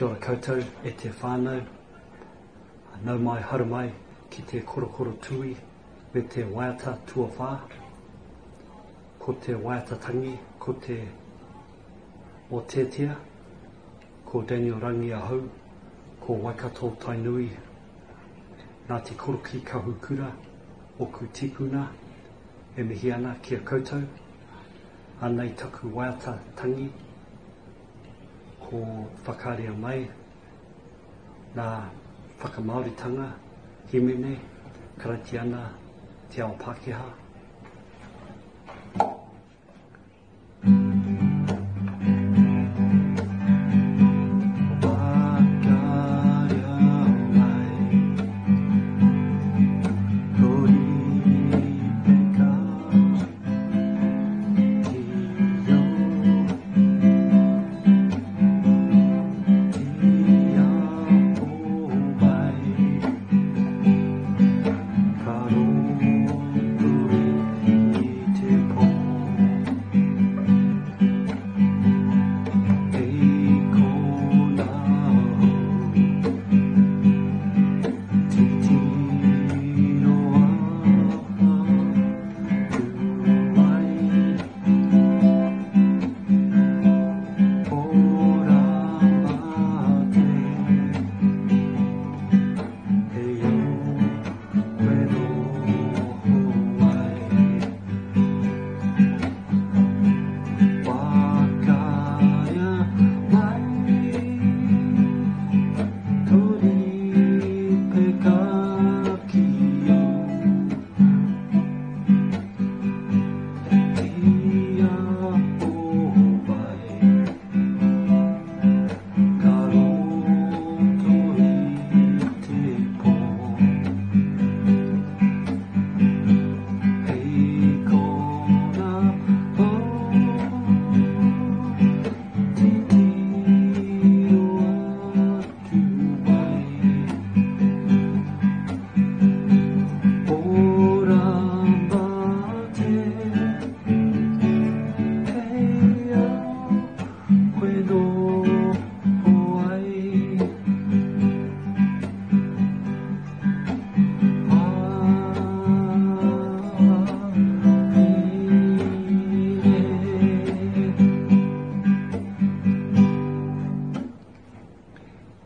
Kia ora koutou e te whānau. Nau mai haere mai ki te korokoro tui me te waiata tuawhā. Ko te waiata tangi, ko te Mōteatea, ko Daniel Rangi ahau, ko Waikato Tainui, Ngāti Koroki Kahukura, oku tipuna, e mihi ana ki a koutou. Anei taku waiata tangi, ko Whakaaria Mai, nā whakamāoritanga, himene, Karaitiana, te ao Pākehā.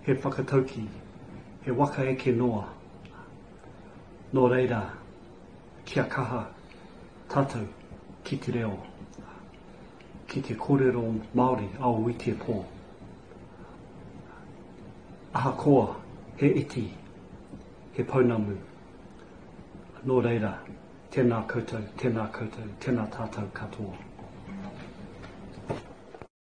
He whakatauki, he waka eke noa. Nō reira, kia kaha tātou ki te reo, ki te kōrero Māori ao i te pō. Ahakoa he iti, he pounamu. Nō reira, tēnā koutou, tēnā koutou, tēnā tātou katoa.